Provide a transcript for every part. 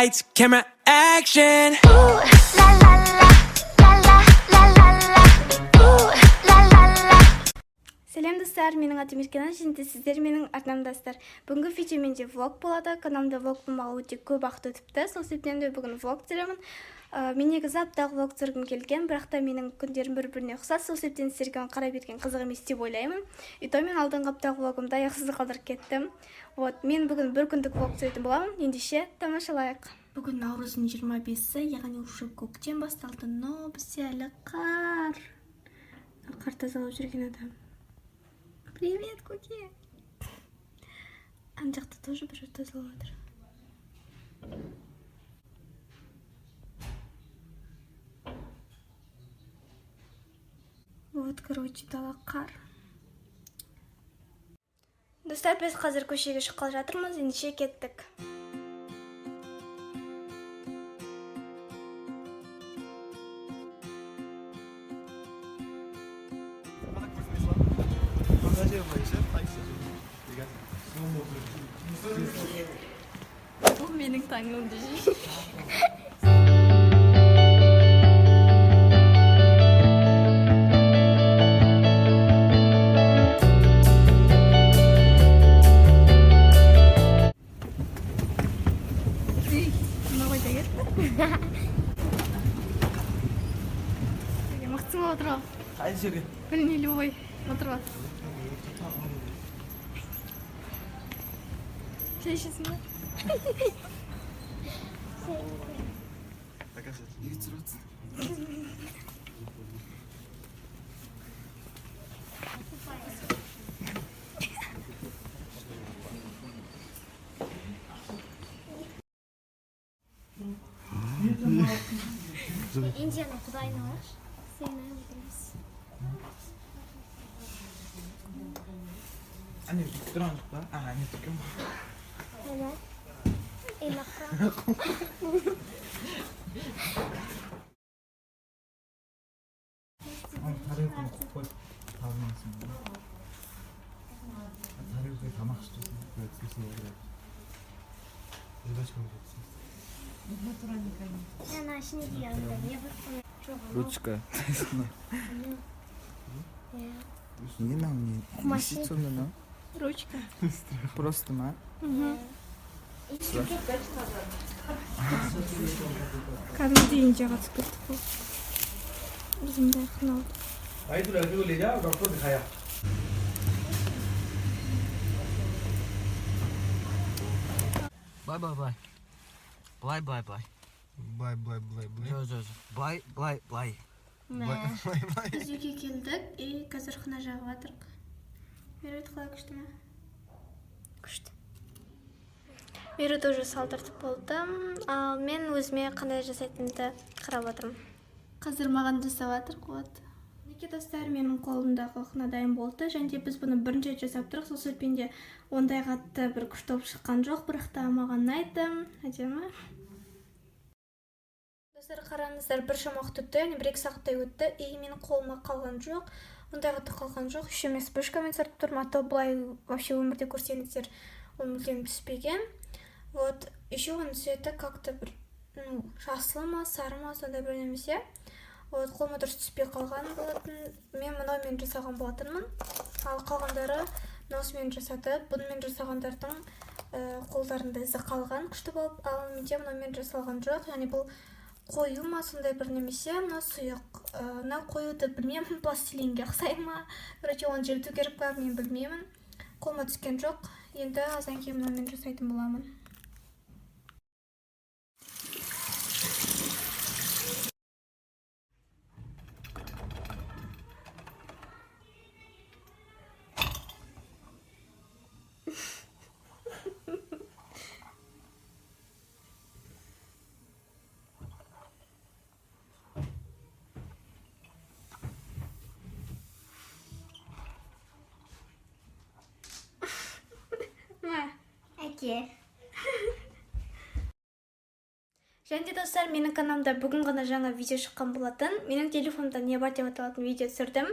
Lights, camera, action. Ooh, la la la, la la la la la. Ooh, la la la. Сәлем, достар! Менің атым Еркеназ және де сіздер менің арнамдасыздар. Бүгінгі видео менде влог болады. Каналымда влог болмағалы өте көп уақыт өтіпті. Сол себептен де бүгін влог түсіремін. Мен негізі апталық влог түсіргім келген, бірақ та менің күндерім бір-біріне ұқсас. Сол себептен сіздерге оны қарай берген қызық емес деп ойлаймын. И то мен алдыңғы апталық влогымды аяқсыз қалдырып кеттім. Вот, мен бүгін бір күндік влог түсіретін боламын. Ендеше тамашалайық. Бүгін наурыздың 25-і, яғни уже көктем басталды, но бізде әлі қар. Қар тазалап жүрген адам. Привет, көке. Ана жақта тоже біреу тазалап жатыр. Вот, короче, дала қар. Достар, біз қазір көшеге шыққалы жатырмыз, ендеше кеттік. Бұл менің таңым десейші. Ей, мынау қайда кетті? Мықтысың ба, отырып ал. Қай жерге? Білмей, любой. Отырып ал. Шай ішесің ба? Неге түсіріп жатсың? Индияның құдайын алайықшы. Сыйынайық отырмыз. Әне тұрған жоқ па? А, әне тұр екен ғой. Әне. Ей, мақта. Ана тарелканы қойып табынасың ғой. Тарелкаға тамақ ішіп тұрсың. Жвачка. Ана ішіне анда не бар? Жоқ, анау. Ручка. Иә. Не мынау, не? Не Құмаш. істейді сонда мынау? Ручка. Просто ма? Кәдімгідей Индияға түсіп кеттік қой. Біз мындай қиналдық. भाई, तू लड़की को ले जा और डॉक्टर को दिखाया। Былай, былай, былай. Былай, былай, былай. Былай, былай, былай, былай. Жоқ, жоқ, жоқ. Былай, былай, былай. Былай, былай, былай. Біз үйге келдік и қазір хна жағып жатырмық. Меруерт, қалай, күшті ме? Күшті. Меруерт уже салдыртып болды. Ал мен өзіме қандай жасайтынымды қарап отырмын. Қазір маған жасап жатыр Қуат. Мінекей, достар, менің қолымдағы хна дайын болды және де біз бұны бірінші рет жасап тұрық, сол себептен де ондай қатты бір күшті болып шыққан жоқ, бірақ та маған ұнайды, әдемі. Достар, қараңыздар, біршама уақыт өтті, яғни 1-2 сағаттай өтті, и менің қолыма қалған жоқ, ондай қатты қалған жоқ. Еще мен вспышкамен сүртіп тұрмын, а то былай вообще өмірде көрсеңіздер, ол мүлдем түспеген. Вот, еще оның цветі как то бір, ну, жасыл ма, сары ма, сондай бір немесе. Вот, қолыма дұрыс түспей қалған болатын. Мен мынаумен жасаған болатынмын, ал қалғандары мынаусымен жасады. Бұнымен жасағандардың қолдарында ізі қалған күшті болып, ал менде мынаумен жасалған жоқ. Яғни бұл қою ма, сондай бір немесе, мынау сұйық. Мынау қоюды білмеймін, пластилинге ұқсай ма, короче, оны желіту керек па, мен білмеймін, қолыма түскен жоқ. Енді аздан кейін мынаумен жасайтын боламын. Мә. Әке. Және де, достар, менің каналымда бүгін ғана жаңа видео шыққан болатын. Менің телефонымда не бар деп аталатын видео түсірдім.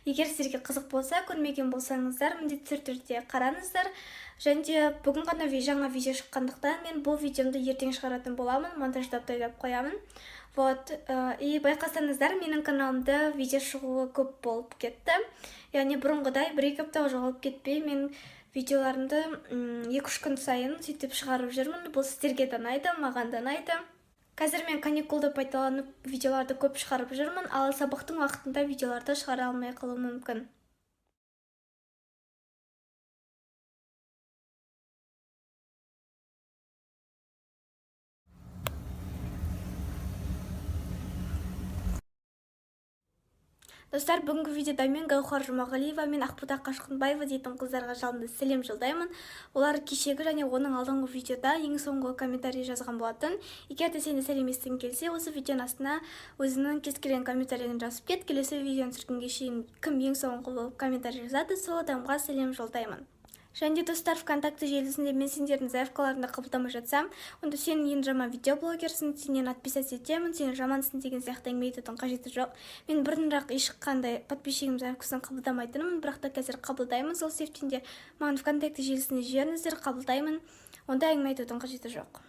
Егер сіздерге қызық болса, көрмеген болсаңыздар, міндетті түрде қараңыздар. Және де бүгін ғана жаңа видео шыққандықтан, мен бұл видеомды ертең шығаратын боламын, монтаждап, дайындап қоямын. Вот, и байқасаңыздар, менің каналымда видео шығуы көп болып кетті. Яғни бұрынғыдай 1-2 аптаға жоғалып кетпей, мен видеоларымды 2-3 күн сайын сөйтіп шығарып жүрмін. Бұл сіздерге де ұнайды, маған да ұнайды. Қазір мен каникулды пайдаланып, видеоларды көп шығарып жүрмін, ал сабақтың уақытында видеоларды шығара алмай қалуым мүмкін. Достар, бүгінгі видеода мен Гаухар Жұмағалиева мен Ақбота Қашқынбаева дейтін қыздарға жалынды сәлем жолдаймын. Олар кешегі және оның алдыңғы видеода ең соңғы комментарий жазған болатын. Егер де сен де сәлем естігің келсе, осы видеоның астына өзіңнің кез келген комментарийін жазып кет. Келесі видеоны түсіргенге шейін кім ең соңғы болып комментарий жазады, сол адамға сәлем жолдаймын. Және де, достар, ВКонтакте желісінде мен сендердің заявкаларыңды қабылдамай жатсам, онда сен ең жаман видеоблогерсің, сенен отписаться етемін, сен жамансың деген сияқты әңгіме айтудың қажеті жоқ. Мен бұрынырақ ешқандай подписчигім заявкасын қабылдамайтынмын, бірақ та қазір қабылдаймын. Сол себептен де маған ВКонтакте желісіне жіберіңіздер, қабылдаймын. Онда әңгіме айтудың қажеті жоқ.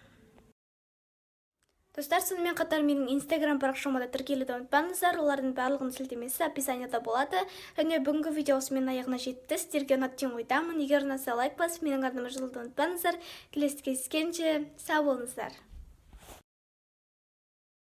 Достар, сонымен қатар менің инстаграм парақшама да тіркелуді ұмытпаңыздар. Олардың барлығының сілтемесі описанияда болады. Және бүгінгі видео осымен аяғына жетті. Сіздерге ұнады деген ойдамын. Егер ұнаса, лайк басып, менің арнама жазылуды ұмытпаңыздар. Келесі кездескенше, сау болыңыздар.